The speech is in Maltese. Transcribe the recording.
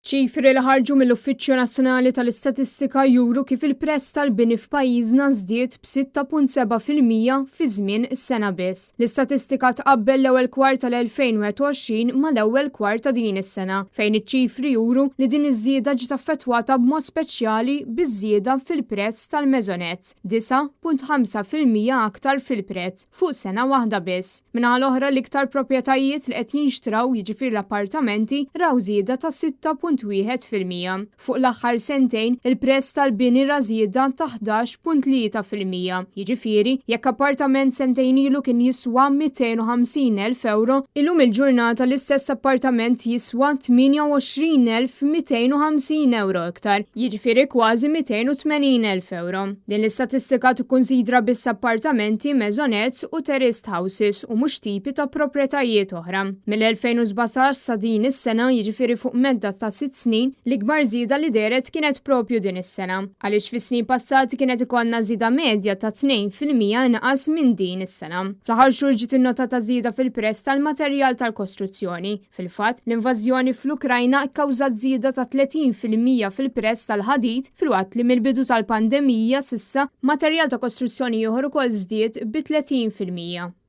Ċifri li ħarġu mill-Uffiċċju Nazzjonali tal-Istatistika juru kif il-prezz tal-bini f'pajjiżna żdied b'6.7% fi żmien sena biss. L-istatistika tqabbel l-ewwel kwart tal-2021 mal-ewwel kwart ta' din is-sena, fejn iċ-ċifri juru li din iż-żieda ġiet affettwata b'mod speċjali biż-żieda fil-prezz tal-maisonettes, 9.5% aktar fil-prezz, fuq sena waħda biss. Min-naħa l-oħra l-iktar proprjetajiet li qed jinxtraw, jiġifieri l-appartamenti, raw żieda ta' 6.1%. Fuq l-aħħar sentejn, il-prezz tal-bini ra żieda ta' 11.3%. Jiġifieri, jekk appartament sentejn ilu kien jiswa 250,000 ewro, illum il-ġurnata l-istess appartament jiswa 28,250 ewro iktar, jiġifieri kważi 280,000 ewro. Din l-istatistika tikkunsidra biss appartamenti, maisonettes u terraced houses u mhux tipi ta' proprjetajiet oħra. Mill-2017 sa din is-sena, jiġifieri fuq medda ta' sitt snin, l-ikbar żieda li dehret kienet proprju din is-sena. Għaliex fis-snin passati kienet ikollna żieda medja ta' 2% inqas minn din is-sena. Fl-aħħar xhur ġiet innotata żieda fil-prezz tal-materjal tal-kostruzzjoni. Fil-fatt, l-invażjoni fl-Ukrajna kkawżat żieda ta' 30% fil-prezz tal-ħadid filwaqt li mill-bidu tal-pandemija s'issa, materjal ta' kostruzzjoni ieħor ukoll żdied bi 30%.